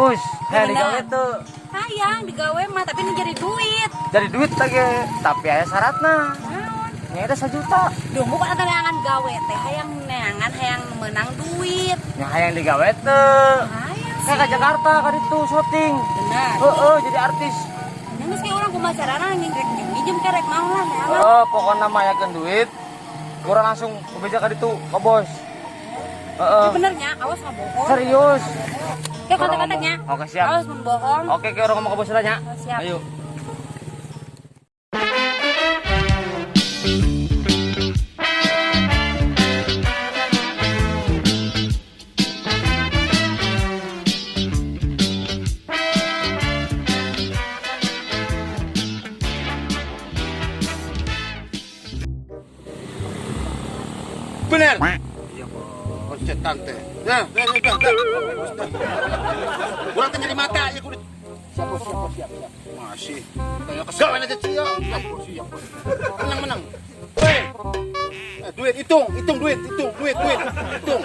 Serius, hayang digawe teu? Hayang digawe mah, tapi ini jadi duit. Jadi duit lagi, tapi aya syaratna. Naon? Nya eta 1 juta. Duh, bukan ada neangan gawe teh, hayang neangan hayang menang duit. Nya hayang digawe teu? Hayang Kayak ke Jakarta kan itu syuting. Benar. Heeh, jadi artis. Nah, geus urang kumaha carana rek minjem ke rek mau lah neangan. Oh, pokoknya mah yakin duit. Kurang langsung kebeja ka ditu ke bos. Heeh. Itu benernya, awas nggak bohong. Serius. Kayak kontak-kontaknya. Oke, siap. Awas membohong. Oke, ke orang ngomong ke bos lah nya. Oh, siap. Ayo. Bener. Iya, bos. Setan teh. Nah, nah, nah, nah. Urang teh nyeri mata ya kudu. Siap, bos, siap, bos, siap, siap. Masih. Tanya kesel aja cia. Siap, bos, siap, bos. Menang, menang. Woi. Eh, duit hitung, hitung duit, hitung duit, duit, hitung.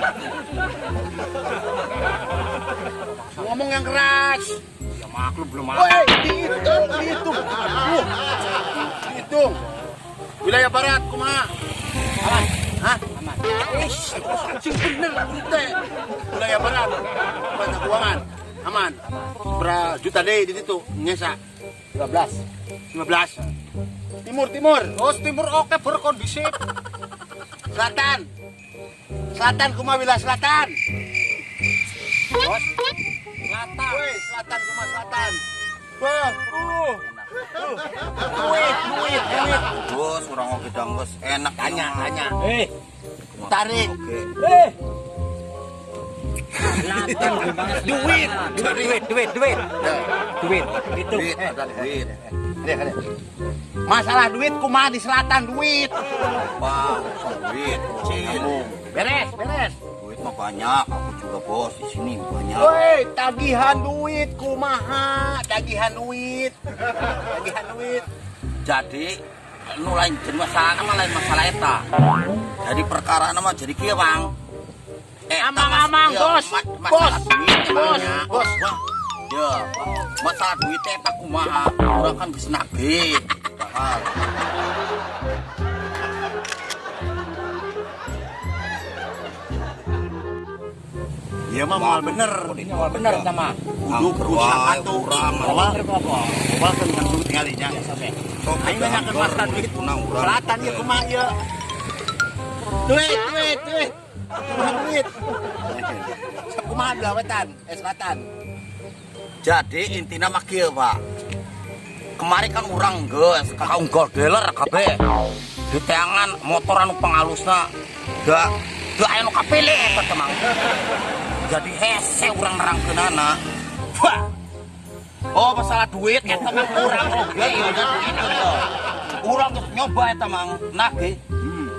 Ngomong yang keras. Ya maklum belum Woi, dihitung, dihitung. Dihitung. Wilayah barat kumaha? Aman. Hah? Aman. Ish, sing bener teh. Wilayah barat. Banyak keuangan. Aman. Berapa juta deh di situ? Nyesa. 15. 15. Timur, timur. Bos, timur oke berkondisi. Selatan. Selatan kumaha wilayah selatan? Bos. Selatan. Woi, selatan kumaha selatan? Wah, Duit, duit, duit. Bos, urang oge dangges enak. Tanya, tanya. Eh, Tarik. Oke. eh. Duit, Duit, duit, duit. Duit, itu. Duit, ada duit. Ada, ada. Masalah duit kumaha di selatan duit. Pak, urusan duit kecil. Beres, beres. Duit mah banyak, aku juga bos di sini banyak. Woi, tagihan duit kumaha? Tagihan duit. Tagihan duit. Jadi nu lain jeung masalah mah lain masalah eta. Jadi perkara mah jadi kieu, Bang. Amang-amang, iya, bos. Masalah Bos. duit Bos, emangnya. bos. Wah, ya, masalah duit eta kumaha? Urang kan geus nagih. Padahal. Iya mah moal bener. Ini awal bener sama. Kudu rusak atuh. Urang Moal Bener kok, Bos. moal kan dengan duit tingalinya. Sampai. Sok Aing nanyakeun masalah duit. Kuna urang. Selatan ieu kumaha ieu? Duit, duit, duit. Kumaha duit? Kumaha belah wetan, eh selatan. Jadi intinya mah kieu, Pak. Kemarin kan urang geus ka unggol dealer kabeh. Di teangan motor anu pangalusna da da aya nu kapilih eta teh, Mang. Jadi hese urang nerangkeunana. Wah. Oh, masalah duit eta mah urang oge ieu nya duit ieu. Urang geus nyoba eta Mang, nagih.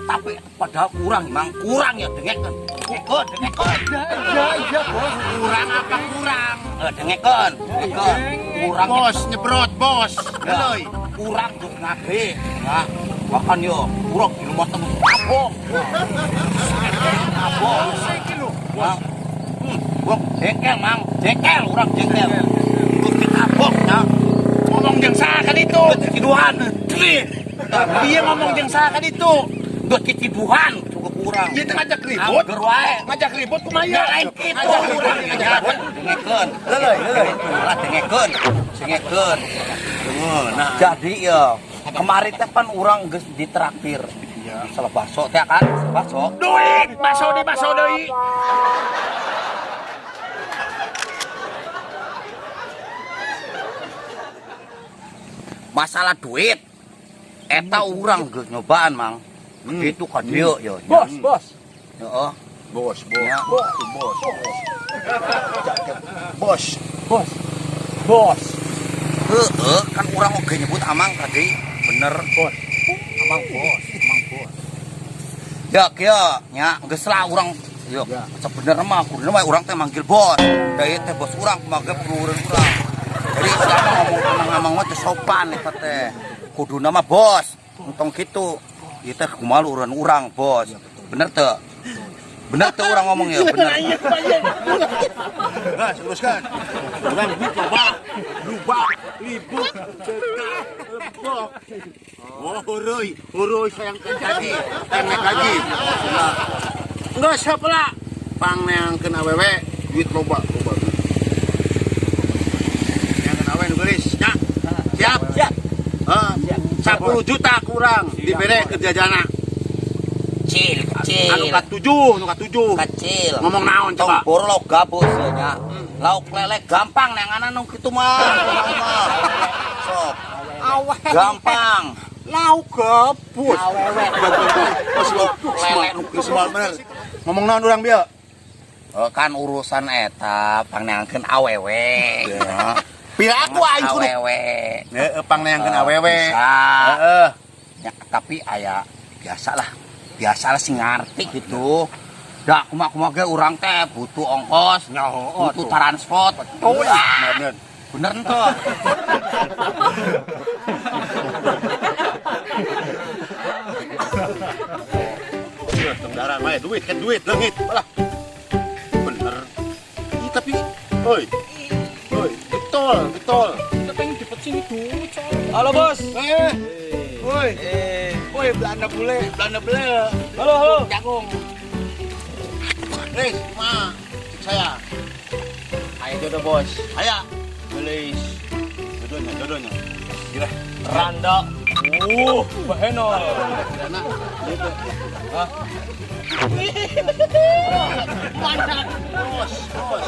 Tapi padahal kurang, Mang, kurang ya dengekeun. Dengekeun, dengekeun. Iya, iya, bos. Kurang apa kurang? Eh, dengekeun, dengekeun. Kurang Bos, nyebrot, bos. Ya, Haloy. kurang geus nagih. Nah, bahkan yo kurang di rumah tembus tabung. Tabung. Bos. Urang jengkel, Mang. Jengkel, urang jengkel. Terus ditabok, ya. Ngomong jeung saha kan itu? Geus kitiduhan. Dia ngomong jeung saha kan itu? Geus kitiduhan cukup kurang. Ieu teh ngajak ribut. Angger wae. Ngajak ribut kumaha Ya lain kitu. Ngajak ribut, ngajak ribut. Dengekeun. Leuleui, leuleui. Ulah dengekeun. Dengekeun. Nah, Jadi ya kemarin teh pan urang geus ditraktir. Iya. Masalah bakso teh kan, bakso. Duit, bakso deui, bakso deui. Masalah duit. Eta urang geus nyobaan, Mang. Itu ka dieu ya. Bos, bos. Heeh. Bos, bos. Ya. Bos, bos. Bos. Bos. Bos. Heeh, kan urang oge nyebut Amang tadi. Bener. Bos. Amang bos, amang bos. Ya kieu nya geus lah urang yo Ya. sebenarnya mah kuduna mah urang teh manggil bos. Da ieu teh bos urang kumaha ge perlureun urang. Jadi siapa ngomong amang-amang mah teu sopan eta teh. Kuduna mah bos. Entong kitu. Ieu teh kumaha urang urang bos. Bener teu? Bener tuh orang ngomong ya, bener. Nah, teruskan. Urang duit loba. Luba, libur, cekak, lebok. Oh, hurui, hurui sayang terjadi. Naik lagi. Nah. Enggak siapa lah. Pangneangkeun awewe duit loba, loba. Neangkeun awewe nu geulis, nya. Siap? Siap. Heeh. 10 juta kurang dibere ke jajana. Kecil, kecil. Anu ka-7, nu ka-7. Kecil. Ngomong naon coba? Tong boro lauk gabus ya nya. Lauk lele gampang neanganan nu kitu mah. Sok. Gampang. Lauk gabus. Awewe. Lele nu geus bener. Ngomong naon urang bieu? Kan urusan eta pangneangkeun awewe. Ya. Pira aku aing kudu. Awewe. Heeh, pangneangkeun awewe. Bisa. Heeh. Ya, tapi aya biasalah. Biasalah sing ngarti gitu. Da kumaha-kumaha ge urang teh butuh ongkos, butuh transport. Betul. Bener. Bener ente. Tenggara mah duit kan duit leungit. Alah. Bener. Ih, tapi oi. Oi, betul, betul. Kita pengen dapet sini duit soalnya. Halo bos. Woi. Woi, Belanda bule, Belanda bule. Halo, halo. Jagung. Riz, kumaha? Cek saya. Ayo jodoh bos. Aya. Gelis. Jodohnya, jodohnya. Gila. Randa. Baheno. Dana. Gitu. Hah? Mantap. Bos, bos.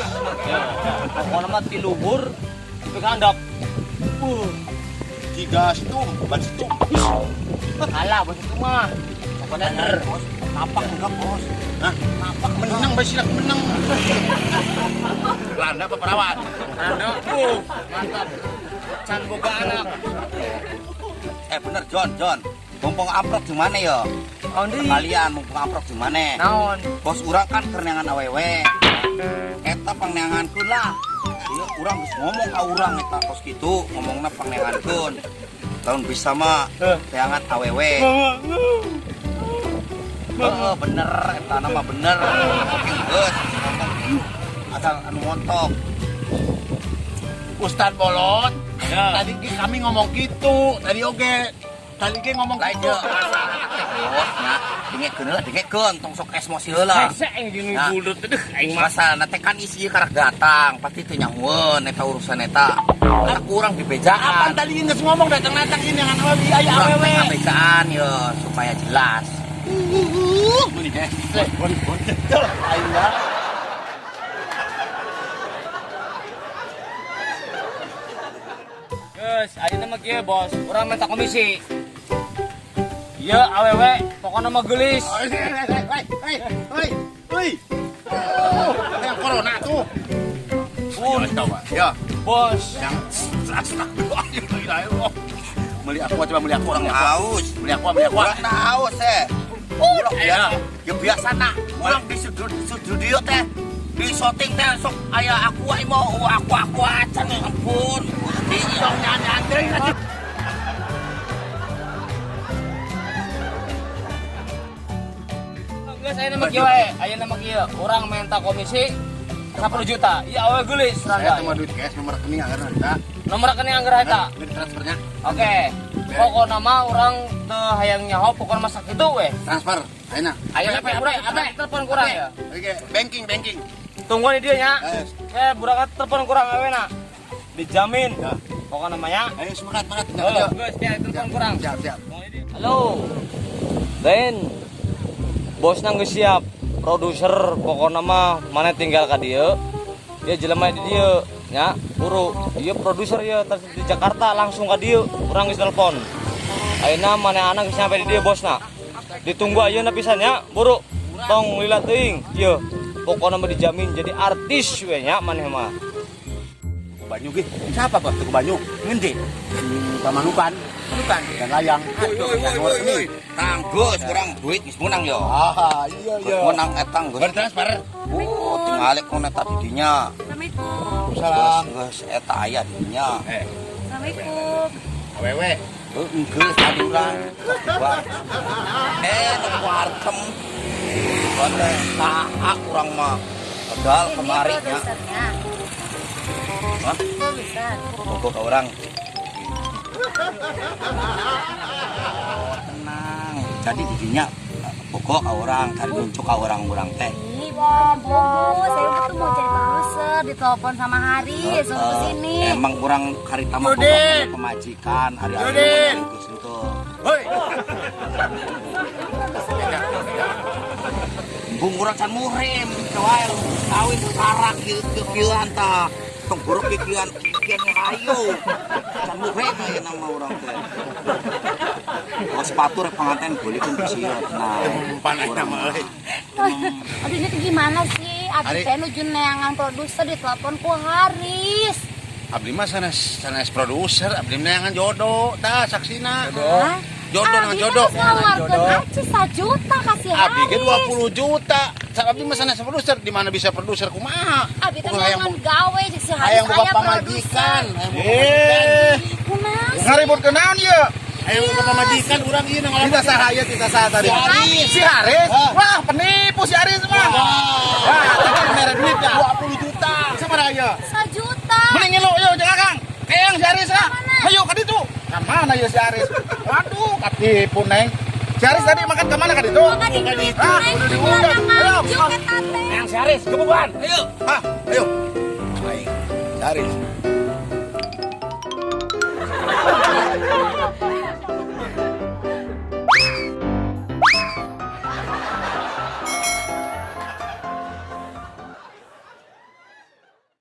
Ya, pokoknya mah ti luhur tapi handap. Tiga situm, ban situm. Kalah bos itu mah. Pokoknya bener. Bos, napak enggak bos? Hah? Napak menang bae silak menang. Belanda apa perawat? Randa. Mantap. Can boga anak. Bener John, John. Mumpung amprok di mana ya? Naon deui? Kalian mumpung amprok di mana? Naon? Bos urang kan keur neangan awewe. Eta pangneangankeun lah. Ieu urang geus ngomong ka urang eta kos kitu, ngomongna pangneangankeun. Lamun bisa mah teangan awewe. Heeh, bener eta mah bener. Oke, geus ngomong asal anu montok. Ustad Bolot. Ya. Tadi kami ngomong gitu, tadi oge. Tadi ge ngomong Lain gitu. je masalah teh bos nya. Dengekeun heula, dengekeun tong sok emosi heula. Hese aing jeung Nah. bulut aduh aing mah. Masalahna teh kan isi karak datang, pasti teu nyahoeun eta urusan eta. Eta kurang dibejaan. Apaan tadi geus ngomong datang-datang ini dengan awewe aya Kurang awewe. teh ngabejaan ye supaya jelas. Meni hese. Aing lah. Geus, ayeuna mah kieu bos, urang minta komisi. Ieu awewe pokona mah geulis. Hei, hei, hei, hei, hei. Oh, yang corona tuh. Ya, Bos, yang astagfirullah. Beli aku coba beli aku Kurang haus. Beli aku, beli aku. Kurang haus eh. Urang Iya. ya biasa nak. Urang di studio teh di syuting teh sok aya aku aing mau aku acan ya ampun. Gusti Sok nyanyi deui atuh. Geus ayeuna mah kieu wae, ayeuna mah kieu. Urang minta komisi 10 juta. Ieu awewe geulis Saya Randa. terima duit cash nomor rekening anggar eta. Nomor rekening anggar eta. Ini transfernya. Oke. Pokona mah urang teu hayang nyaho, pokona mah sakitu we. Transfer. Ayeuna. Ayeuna Ape, ape telepon kurang ya. Oke, banking, banking. Tungguan di dia nya. Ayo. Burak telepon kurang awena. Dijamin. Ya. Pokona mah nya. Ayo semangat, semangat. Oh, geus ya telepon kurang. Siap, siap. Halo. Ben. Bosna geus siap. Produser pokona mah mana tinggal ka dieu. Dia jelema di dieu nya, buru. Ieu produser ieu di Jakarta langsung ka dieu. Urang geus telepon. Ayeuna manehna geus nyampe di dieu bosna. Ditunggu ayeuna pisan nya, buru. Tong lila teuing ieu. Pokona mah dijamin jadi artis we nya maneh mah. Banyu ge. Siapa bos tuku banyu? Ngendi? Pamanukan. Bukan. Dan layang. Woi woi woi. Tang geus kurang duit geus menang yo. Ah, iya Geus menang eta geus. Bertransfer. Tinggal kono eta di dinya. Assalamualaikum. Salam. Geus eta aya di dinya. Assalamualaikum. Awewe. Geus tadi urang. Nu wartem. Teh saha urang mah. Padahal Ini kemarin nya. produsernya. Hah? Produser. Bogoh ka urang. Oh, tenang. Jadi didinya bogoh ka urang, cari nunjuk ka urang-urang teh. Ih, bukan bogoh. Saya tuh mau cari produser, ditelepon sama Haris, suruh ke sini. Emang urang karita mah Yudin. boga pamajikan hari-hari Yudin. geus henteu. Hoi. Bung urang can muhrim, wae kawin karak kieu kieuan tah. Tong buruk kieuan kieuan hayu. Can muhrim ieu nama urang teh. Oh, sepatu rek pengantin bolehkeun ku sia. Nah, Tempan eta mah euy. Aduh, ini tuh gimana sih? Abi Hari- teh nuju neangan produser ditelepon ku Haris. Abdi mah sanes sanes produser, abdi mah neangan jodoh, tah saksina. Hah? Jodoh dengan Abi jodoh. mah geus ngaluarkeun aci 1 juta kasih Abdi ge Haris. 20 juta. Sa abdi mah sanes produser, di mana bisa produser kumaha? Abi teh Bukan hayang neangan gawe jeung si Haris hayang boga aya pamajikan, produser. hayang boga pamajikan. Eh, Kumaha sih? ngaribut ke naon ieu? Hayang boga pamajikan urang ieu nang Kita saha ieu, kita saha tadi? Si Haris. Si Haris? Hah. Wah, penipu si Haris mah. Wah, tadi mere duit ya. 20 juta. Sabaraha ieu? 1 juta. Mending ngilu ieu jeung Akang. Keang si Haris lah. Hayu ka ditu. Ka mana ieu si Haris? Waduh, katipu Neng. Si Haris tadi makan ke mana ka ditu? Makan di ditu, Ah, Neng. udah diundang. Udah Ayo, nganjuk eta teh. Yang si Haris, gebukan. Ayo. Ah, ayo. Aing, si Haris.